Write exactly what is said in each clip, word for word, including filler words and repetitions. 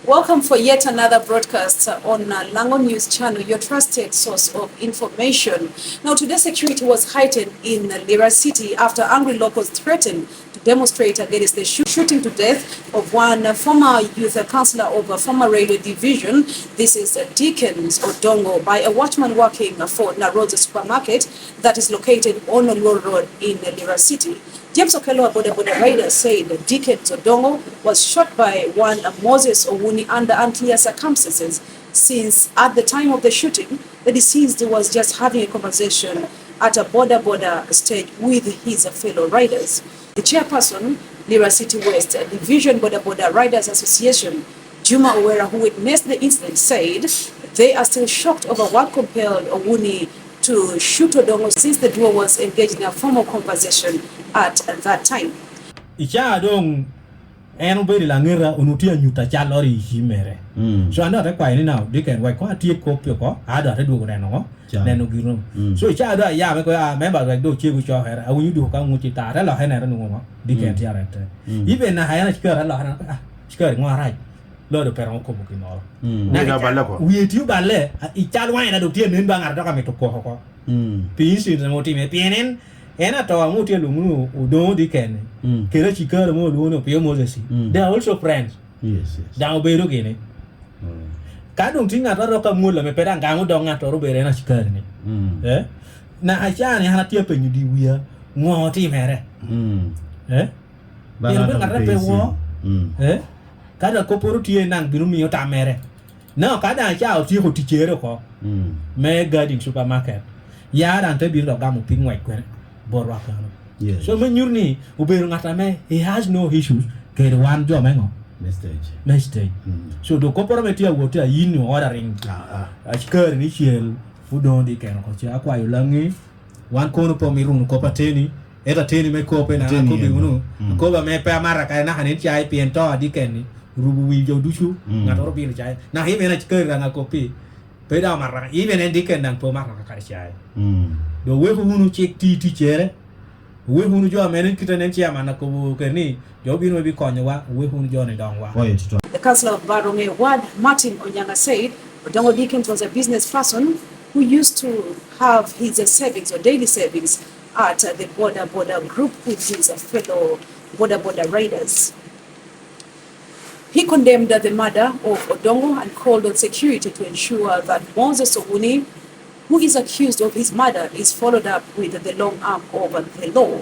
Welcome for yet another broadcast on uh, Lango News Channel, your trusted source of information. Now, today security was heightened in Lira City after angry locals threatened to demonstrate against the shoo- shooting to death of one uh, former youth uh, councillor of a former radio division. This is uh, Dickens Odongo by a watchman working for Naroza Supermarket that is located on Oluor Road in Lira City. James Okello, a boda boda rider, said Dickens Odongo was shot by one Moses Owuni under unclear circumstances, since at the time of the shooting, the deceased was just having a conversation at a boda boda stage with his fellow riders. The chairperson, Lira City West Division Boda Boda Riders Association, Juma Owera, who witnessed the incident, said they are still shocked over what compelled Owuni to shoot Odongo since the duo was engaged in a formal conversation at that time. I caa doŋ en obedo i laŋeta, onwoŋo tye anyut acalloro i cim mere. Mm. So an doŋ ate kwayo ni, "Now, Dickens, wek koŋ atyek kop pi oko, a doŋ ate dwogo neno ŋo? Ca. Neno gino." Mm. So i caa doŋ aya me koŋ ya, memba wek doŋ ocego cokere, awinyo dwogo ka ŋut i ta, ate lokke neno nwoŋo ŋo? Dickens Mm. tye arette. Mm. Even naka en acikari, ate lokke neno, "Ah, cikari ŋo arac?" Lord pe romo kobo ginnoro. Mm. Naka Wie tye oballe oko. Wie tye oballe, a, i cal waŋe na dok tye anen ba ŋat a dok amito koko oko. Mm. Pi incident ame otimme, pien en, en ato ame otye alwoŋo ni Odongo Dickens, Mm. kede acikari mo olwoŋo ni Opio Moses. Mm. They are also friends. Yes, yes. Daŋ obedo gini. Mm. Ka doŋ tye ŋat a dok amwol ame pe daŋ gamo dok ŋattoro obedo en acikari ni. Mm. Eh? Naka caa ni an atye apenyo di wia, ŋo otimere? Mm. Eh? Ba Pien ŋat obedo ŋat a pe wo. Mm. Eh? Ka daŋ kopporo tye, daŋ bino miyo tam mere. Now, ka daŋ ca otyeko ticcere oko, Mm. me guarding supermarket, ya daŋ te bino dok gamo piny ŋwec kwene bot rwak kano. Yes. So, me nyuto ni obedo ŋat ame he has no issues kede wan jo me ŋo? Me stage. Me stage. Mm. So, dok kopporo me tye awot tye ayin ni ordering. Ah, ah. Acikari ni cel, Odongo Dickens oko ce, akwayo Laŋi, wan kono pe omito wunu kop ateni, ento ateni me kop en Ateni akobbi en. Wunu. Mm. Akobo ame pe amata kare naka nen cai pien to a Dickens ni, orubo wi jo ducu, Mm. ŋattoro obino cai. Naka even acikari daŋ akoppi, pe daŋ omata, even en Dickens daŋ pe omata kare cai. Mm. Doŋ weko wunu cik ti ticcere, weko wunu jo ame nen kite nen chairman akobo kede ni, jo obino me bikonyowa, weko wunu jo ni doŋwa. Oye, tutwal. The councillor of Barong A Ward, Martin Onyanga, said Odongo Dickens was a business person who used to have his uh, savings or daily savings at uh, the Boda Boda group with his uh, fellow Boda Boda riders. He condemned uh, the murder of Odongo and called on security to ensure that Moses Owuni, who is accused of his murder, is followed up with the long arm of uh, the law.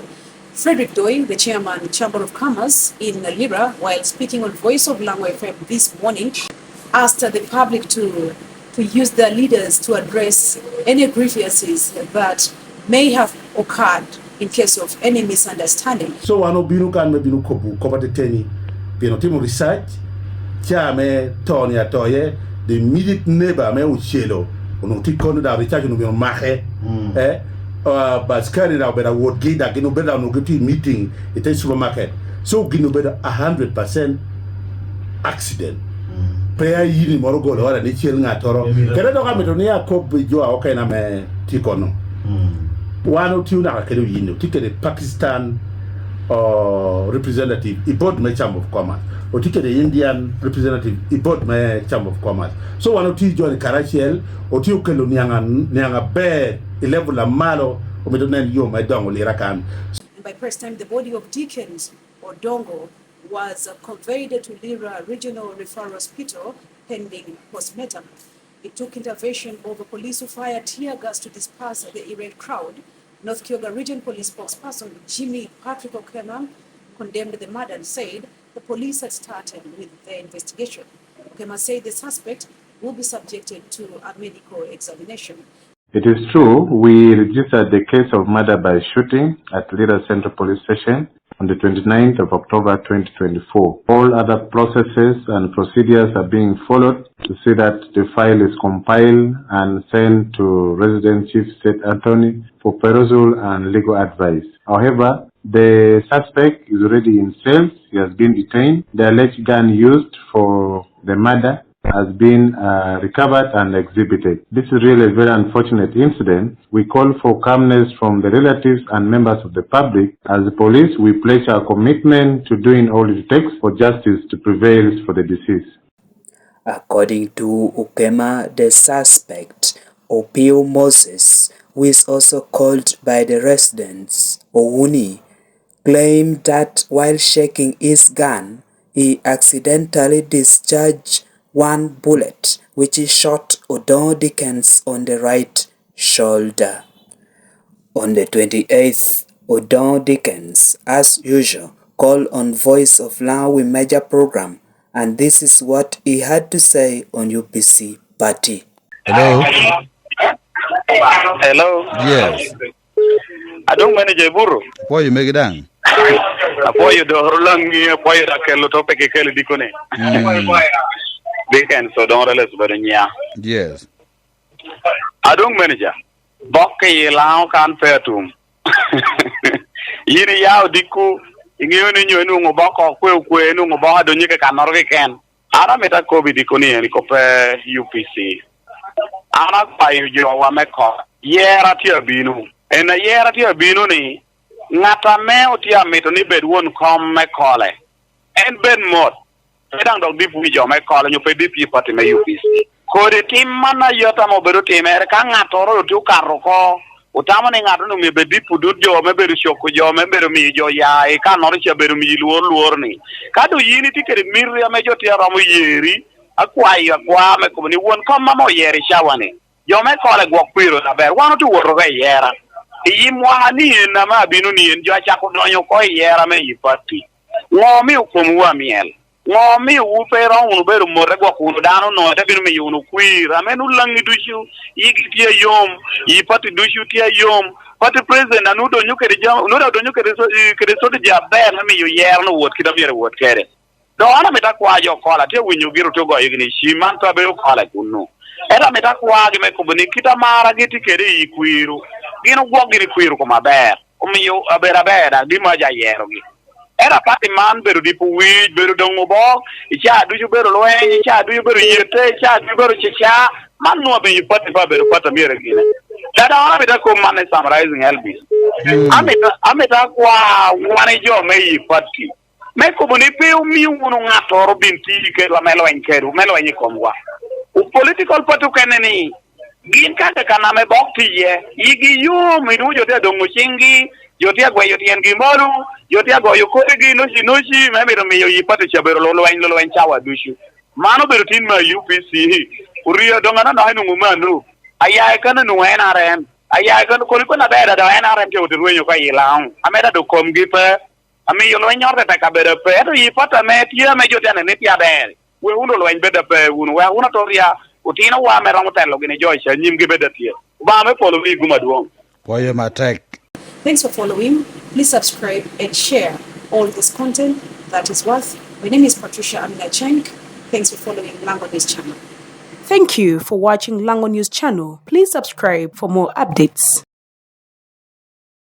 Frederick Doi, the chairman, Chamber of Commerce in Lira, while speaking on Voice of Lango F M this morning, asked the public to, to use their leaders to address any grievances that may have occurred in case of any misunderstanding. So wan obino kan me bino kobo kop ateteni, pien otimo research, ca me to ni atoye, the immediate neighbor me Ocelo, onwoŋo tye kono daŋ research onwoŋo myero make. Mm. Eh, uh, baskari daŋ obedo awotgi, daŋ gin obedo daŋ onwoŋo gitye i meeting i te supermarket. So gin obedo a hundred percent accident. Mm. Pe ayini moro golo ora ni cel ŋattoro. Kede dok amito ni akob i jo a okene ame tye kono. Mm. Wan otio naka kede oyini, otye kede Pakistan, uh, representative i board me Chamber of Commerce. Otye kede Indian representative i board me Chamber of Commerce. So wan otye jo ni karacel, otye okelo niaŋ a-, niaŋ aber i level a malo, omito nen yo me dongo Lira kan. And by press time, the body of Dickens Odongo was uh, conveyed to Lira Regional Referral Hospital pending postmortem. It took intervention of a police who fired tear gas to disperse the irate crowd. North Kyoga Region Police spokesperson Jimmy Patrick Okema condemned the murder and said the police had started with their investigation. Okema said the suspect will be subjected to a medical examination. It is true, we registered the case of murder by shooting at Lira Central Police Station on the twenty-ninth of October twenty twenty-four. All other processes and procedures are being followed to see that the file is compiled and sent to Resident Chief State Attorney for perusal and legal advice. However, the suspect is already in cell. He has been detained. The alleged gun used for the murder has been uh, recovered and exhibited. This is really a very unfortunate incident. We call for calmness from the relatives and members of the public. As the police, we pledge our commitment to doing all it takes for justice to prevail for the deceased. According to Ukema, the suspect, Opio Moses, who is also called by the residents Ouni, claimed that while checking his gun, he accidentally discharged one bullet, which he shot Odongo Dickens on the right shoulder. On the twenty-eighth, Odongo Dickens, as usual, called on Voice of Lango Wi Major program, and this is what he had to say on U P C party. Hello? Hello. Yes. Adong manager Iburu. Apwoyo megi daŋ. Apwoyo doro laŋi, apwoyo da kelo topic ikelo dikone. Mm. Dickens Odongo Reles bedo nya. Yes. Adong manager. Bok i Lango kan pe atum. Yin iya odiko, iŋeo ni nyo inwoŋo bok okwe okwe, inwoŋo bok adonyo ke kannoro keken. An amito akobo i dikoni en i kop pe U P C. An akwayo jowa me kok, yera tye abino. En a yera tye abino ni, ŋat ame otye amito ni bed won kom me kole, en bed mot, pe daŋ dok dip wi jo me kole, onyo pe dip i pati me U P C. Kodi tim man ayot ame obedo timere, ka ŋattoro otye okato oko, otamo ni ŋattoro omio bed dip odut jo, me bedo coko jo, me bedo miyo jo ya i kannoro ca, bedo miyi lwor lwor ni. Ka doŋ yin itye kede miti ame jo tye aromo yeri, akwayo akwa me kobo ni won kom ame oyero i cawa-ni, jo me kole gwok kwiro aber, wan otye wot oko i yera. I mwaka ni en ame abino ni en, jo acako donyo oko i yera me i pati. Ŋo omio komwu amyel? Ŋo omiowu pe iromo wunu bedo mote gwok wunu dano onongo te bino miyo wunu kwir? Ame nu laŋi ducu, yigi tye ayom, yi pati ducu tye ayom. Pati president a nu donyo kede jam-, nu daŋ donyo kede so-, kede soti jo aber me miyo yero ni owot kit a myero ewot kede. Doŋ an amito akwa jo Okola, atye awinyo gin otye ogoyo gini i cim, an pe abedo Okola i kunnu. Ento amito akwagi me kobo ni kit amaragi tye kede i kwiro, gin ogwok gini kwiro kom aber. Omio abedo aber daŋ, gin mo aja yerogi. Ento apati man bedo dipo wic, bedo doŋo obok, i caa ducu bedo lweny, i caa ducu bedo yete, i caa ducu bedo cica, man nwoŋo omiyo pati pe abedo pati a myero egine. Dada, an amito akob man i summarizing, Elvis. Mm. Amito, amito akwa wan i jo me i pati, me kobo ni pe omio wunu ŋattoro bin tiyo i kela me lweny kedwu, me lweny i komwa. O political party okene ni, gin ka kakan ame bok tye iye, yigi yom, inwoŋo jo tye adoŋo ciŋgi, jo tye agweyo tyengi malo, jo tye agoyo kodigi noci noci, me mito miyo yi pati ca bedo lulweny, lulweny cawa ducu. Man obedo tin me U P C. Oryo doŋ anonok inwoŋo mano. Aya i kan onwoŋo N R M. Aya i kan, koni koni aber, ada N R M tye oti rwenyo oko i Lango. Ame da dok komgi pe. Amiyo lweny oro tetek abedo ape, ento yi pati ame tye ame jo tye anene tye aber. Wek wunu lweny bed ape wunu, wek wun atoria otinowa ame romo telo gini jo ca nyimgi bed atye. Obaŋa me polo mi gum adwoŋ. Pwoyo matek. Thanks for following. Please subscribe and share all this content that is worth. My name is Patricia Amina Cheng. Thanks for following Lango News Channel. Thank you for watching Lango News Channel. Please subscribe for more updates.